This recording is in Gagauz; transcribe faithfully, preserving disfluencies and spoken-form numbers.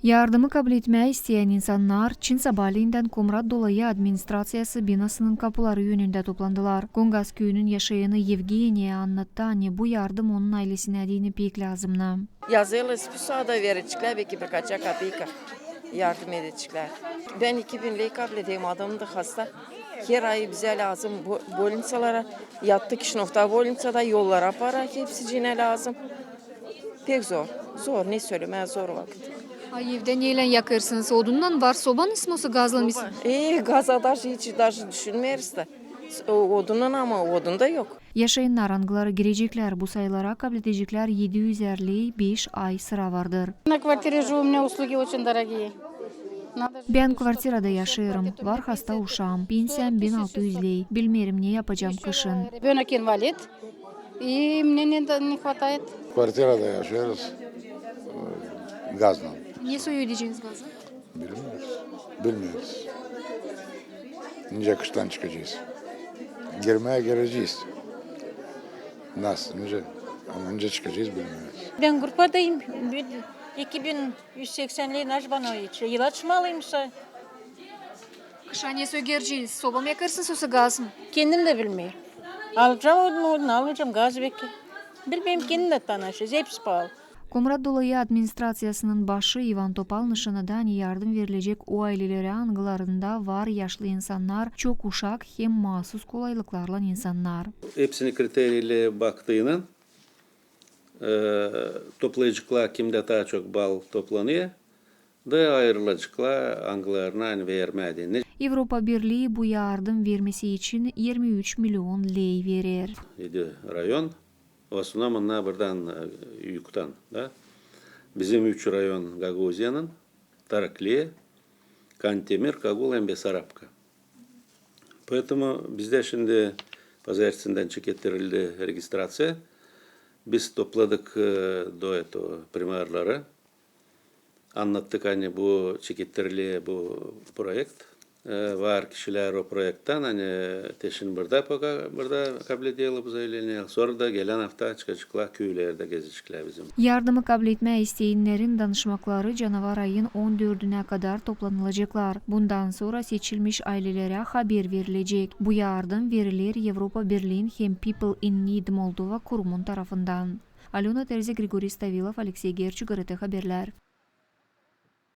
Yardımı kabletmää isteyän insannar çin sabaleyindän Komrat Dolayı administraţiyası binasının kapuları önündä toplandılar. Kongaz küüyünün yaşayanı Yevgeniya annattı, ani bu yardım onun aylesinä deyni pek lääzımnı. Yazêrlar spiskaa da, vereceklär beki birkaça kapeyka, yardım edeceklär. Bän iki bin ley kablederim, adamım da hasta. Her ay bizä lääzım bo-, bolniţalara, yattık Kişinövda bolniţada, yollara para hepsicinä lääzım. Pek zor, zor, ne sölemää, zor vakıt. A evdä neylän yakêrsınız? Odunnan var sobanız mı, osa gazlan mı? Soba. E, gaza daje hiç, daje düşünmeeriz da. O, odunnan, ama odun da yok. Yaşayannar, angıları gireceklär bu sayılara, kabledeceklär edi üzer ley, beş ay sıra vardır. На квартире живу, у меня услуги очень дорогие. Bän kvartirada yaşêêrım, var hasta uşaam, pensiyam bin altı üz ley, bilmeerim, ne yapacam kışın. Ребёнок инвалид, и мне не, не хватает. Kvartirada yaşêêrız, e, gazlan. Ne soy ödeyeceniz gazı? Bilmeeriz. Bilmeeriz. Nicä kıştan çıkacez. Girmää girecez. Nasıl, nicä? Ama nicä çıkacez, bilmeeriz. Bän grupadayım. Bir iki bin üz seksän ley naş bana hiç. İlaç mı alayımsa? Kışa ne soy gireceniz? Soba mı yakêrsınız, osa gaz mı? Kendim dä bilmeerim. Alacam odun, odun, almayacam gaz beki. Bilmeerim, kendim dä tanışêrız. Hepsi paalı. Komrat Dolayı administraţiyasının başı İvan Topal nışannadı, ani yardım verilecek o aylelerä, angılarında var yaşlı insannar, çok uşak hem maasuz kolaylıklarlan insannar. Hepsini kriteriylerä baktıynan, e, toplayaceklar, kimdä taa çok bal toplanêr, da ayırılaceklar, angılarına, ani vermää deyni. Evropa Birlii bu yardım vermesi için irmi üç milion ley verer. Edi rayon, o osnovnom onnar buradan, e, yugdan, da. Bizim üç rayon Gagauziyanın, Tarakli, Kantemir, Kagul hem Besarabka. Поэтому bizdä şindi pazarsisindän çekettirildi registraţiya. Biz topladık, e, до этого primarları. Annattık, ani bu çekettiriler bu proekt. E, var kişilär o proekttan, ani te şindi burada poka, burada kablederlär bu zayavleniya. Sora da gelän afta çıkaceklar, küülerdä gezeceklär bizim. Yardımı kabletmää isteyännerin danışmakları canavar ayın on dördünä kadar toplanılaceklar. Bundan sora seçilmiş aylelerä haber verilecek. Bu yardım veriler Evropa Birliin hem People in Need Moldova kurumun tarafından. Alöna Terzi, Grigoriy Stavilov, Aleksey Gerçu, GRT Haberlär.